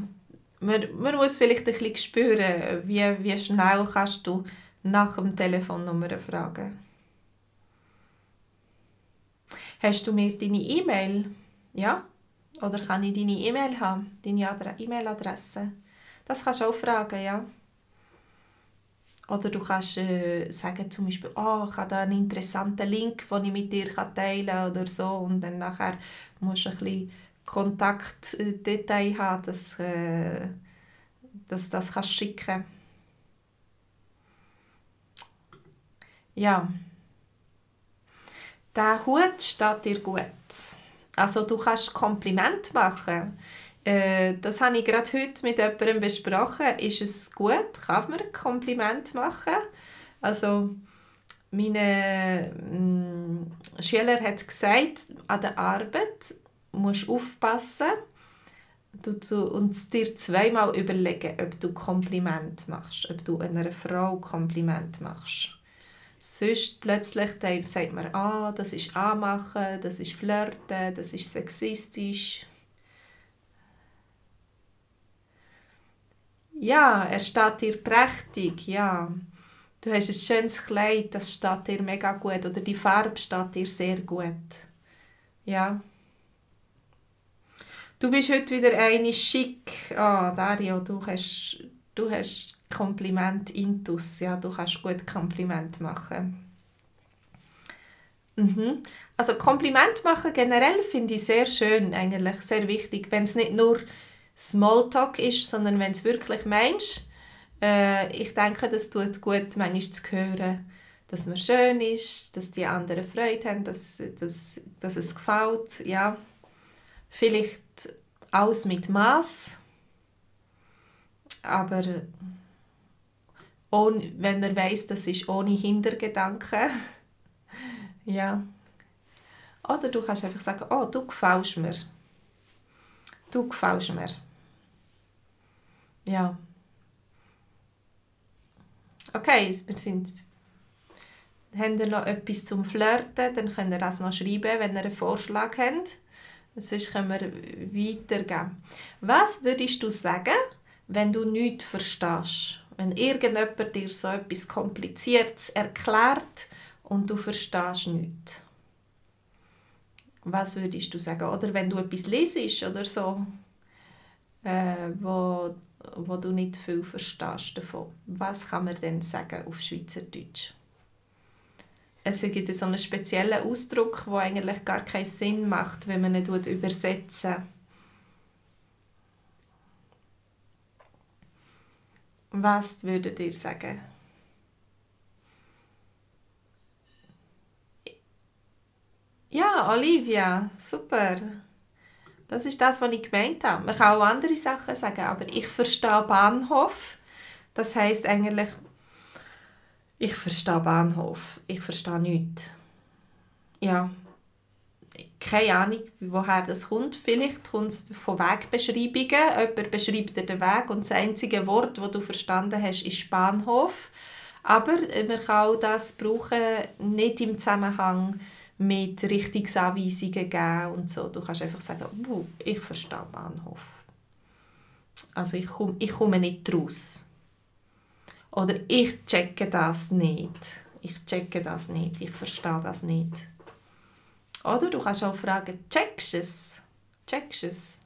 man muss vielleicht ein bisschen spüren, wie schnell kannst du nach dem Telefonnummer fragen. Hast du mir deine E-Mail? Ja? Oder kann ich deine E-Mail haben? Deine E-Mail-Adresse? Das kannst du auch fragen, ja. Oder du kannst sagen zum Beispiel, ich habe da einen interessanten Link, den ich mit dir teilen kann oder so. Und dann nachher musst du ein bisschen Kontaktdetail haben, dass das kannst schicken. Ja. Der Hut steht dir gut. Also du kannst Kompliment machen. Das habe ich gerade heute mit jemandem besprochen. Ist es gut? Kann man ein Kompliment machen? Also meine Schüler hat gesagt, an der Arbeit musst du aufpassen und dir zweimal überlegen, ob du Kompliment machst, ob du einer Frau Kompliment machst. Sonst plötzlich sagt man, das ist Anmachen, das ist Flirten, das ist sexistisch. Ja, er steht dir prächtig, ja. Du hast ein schönes Kleid, das steht dir mega gut. Oder die Farbe steht dir sehr gut. Ja. Du bist heute wieder eine schick. Dario, du hast Kompliment intus. Ja, du kannst gut Kompliment machen. Also Kompliment machen generell finde ich sehr schön, eigentlich sehr wichtig. Wenn es nicht nur Smalltalk ist, sondern wenn es wirklich meinst. Ich denke, das tut gut, manchmal zu hören, dass man schön ist, dass die anderen Freude haben, dass es gefällt. Ja. Vielleicht alles mit Maß, aber wenn man weiss, das ist ohne Hintergedanken. Ja. Oder du kannst einfach sagen, du gefällst mir. Du gefällst mir. Ja. Okay, habt ihr noch etwas zum Flirten, dann könnt ihr das noch schreiben, wenn ihr einen Vorschlag habt. Sonst können wir weitergehen. Was würdest du sagen, wenn du nichts verstehst? Wenn irgendjemand dir so etwas Kompliziertes erklärt und du verstehst nichts. Was würdest du sagen? Oder wenn du etwas lesest oder so, wo du nicht viel verstehst davon. Was kann man denn sagen auf Schweizerdeutsch? Es gibt so einen speziellen Ausdruck, der eigentlich gar keinen Sinn macht, wenn man ihn übersetzen. Was würdet ihr sagen? Ja, Olivia, super. Das ist das, was ich gemeint habe. Man kann auch andere Sachen sagen, aber ich verstehe Bahnhof. Das heisst eigentlich, ich verstehe Bahnhof. Ich verstehe nichts. Ja, keine Ahnung, woher das kommt. Vielleicht kommt es von Wegbeschreibungen. Jemand beschreibt dir den Weg und das einzige Wort, das du verstanden hast, ist Bahnhof. Aber man kann auch das brauchen, nicht im Zusammenhang mit Richtungsanweisungen geben und so. Du kannst einfach sagen, ich verstehe Bahnhof. Also ich komme nicht raus. Oder ich checke das nicht. Ich checke das nicht. Ich verstehe das nicht. Oder du kannst auch fragen, checkst du es? Checkst du es?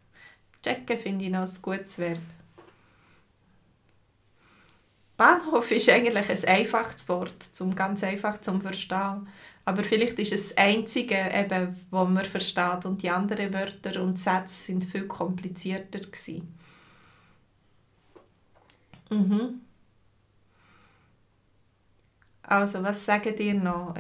Checken finde ich noch ein gutes Verb. Bahnhof ist eigentlich ein einfaches Wort, ganz einfach zum Verstehen. Aber vielleicht ist es das Einzige, eben, das man versteht und die anderen Wörter und Sätze sind viel komplizierter gewesen. Also, was sagen dir noch?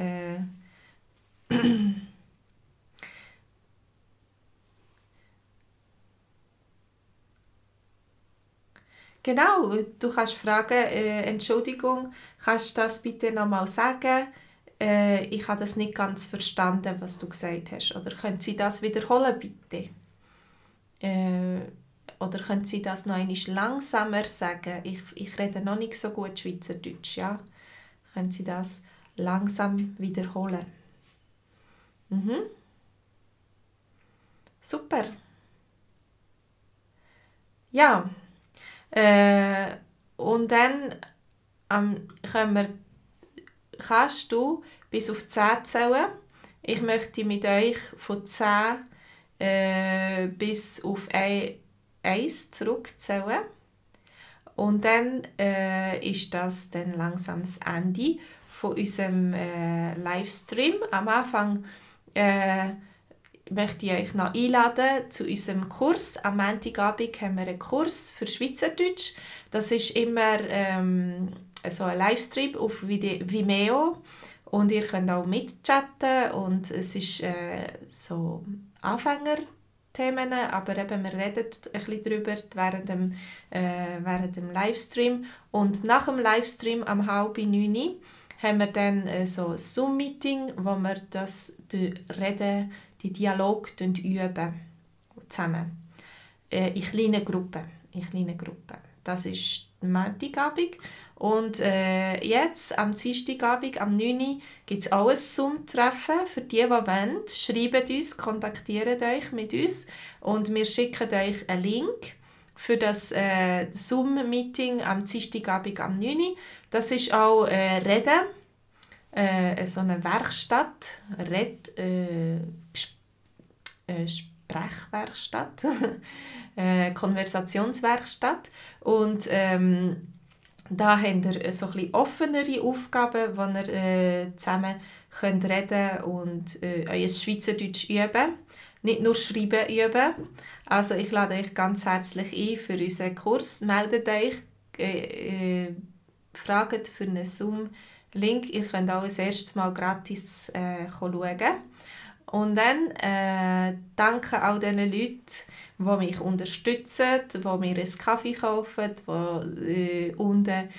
Genau, du kannst fragen, Entschuldigung, kannst du das bitte nochmal sagen? Ich habe das nicht ganz verstanden, was du gesagt hast. Oder können Sie das wiederholen, bitte? Oder können Sie das noch einmal langsamer sagen? Ich rede noch nicht so gut Schweizerdeutsch, ja? Können Sie das langsam wiederholen? Super. Ja. Und dann können wir, kannst du bis auf 10 zählen. Ich möchte mit euch von 10 bis auf 1 zurückzählen. Und dann ist das dann langsam das Ende von unserem Livestream. Am Anfang möchte ich euch noch einladen zu unserem Kurs. Am Montagabend haben wir einen Kurs für Schweizerdeutsch. Das ist immer so ein Livestream auf Vimeo. Und ihr könnt auch mitchatten. Und es ist so Anfängerthemen, aber eben, wir reden ein bisschen darüber während dem Livestream. Und nach dem Livestream am 8:30 haben wir dann so ein Zoom-Meeting, wo wir das Reden, die Dialog üben zusammen. In kleinen Gruppen. Das ist Montagabend. Und jetzt, am Dienstagabend, am 9. gibt es auch ein Zoom-Treffen. Für die wollen, schreibt uns, kontaktiert euch mit uns und wir schicken euch einen Link für das Zoom-Meeting am Dienstagabend am 9. Das ist auch Reden, so eine Werkstatt, Sprechwerkstatt, Konversationswerkstatt. Und da habt ihr so ein bisschen offenere Aufgaben, wo ihr zusammen könnt reden und euer Schweizerdeutsch üben. Nicht nur schreiben üben. Also ich lade euch ganz herzlich ein für unseren Kurs. Meldet euch, fragt für einen Zoom-Link. Ihr könnt auch das erste Mal gratis schauen. Und dann danke all diesen Leuten, die mich unterstützen, die mir einen Kaffee kaufen, die unten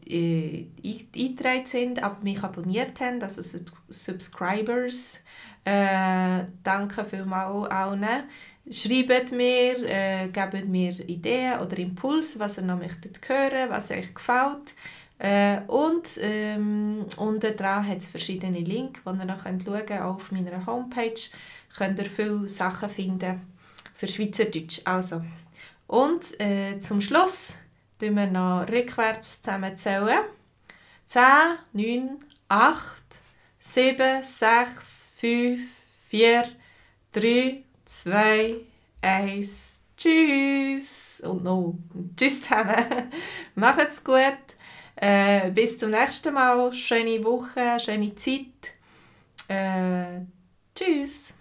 eingetragen sind, aber mich abonniert haben, also Subscribers. Danke vielmals allen. Schreibt mir, gebt mir Ideen oder Impulse, was ihr noch möchtet hören, was euch gefällt. Und unten dran hat es verschiedene Links, die ihr noch schauen könnt. Auch auf meiner Homepage könnt ihr viele Sachen finden für Schweizerdeutsch. Also. Und zum Schluss zählen wir noch rückwärts zusammenzählen. 10, 9, 8, 7, 6, 5, 4, 3, 2, 1. Tschüss! Und noch tschüss zusammen. Macht's gut! Bis zum nächsten Mal. Schöne Woche, schöne Zeit. Tschüss!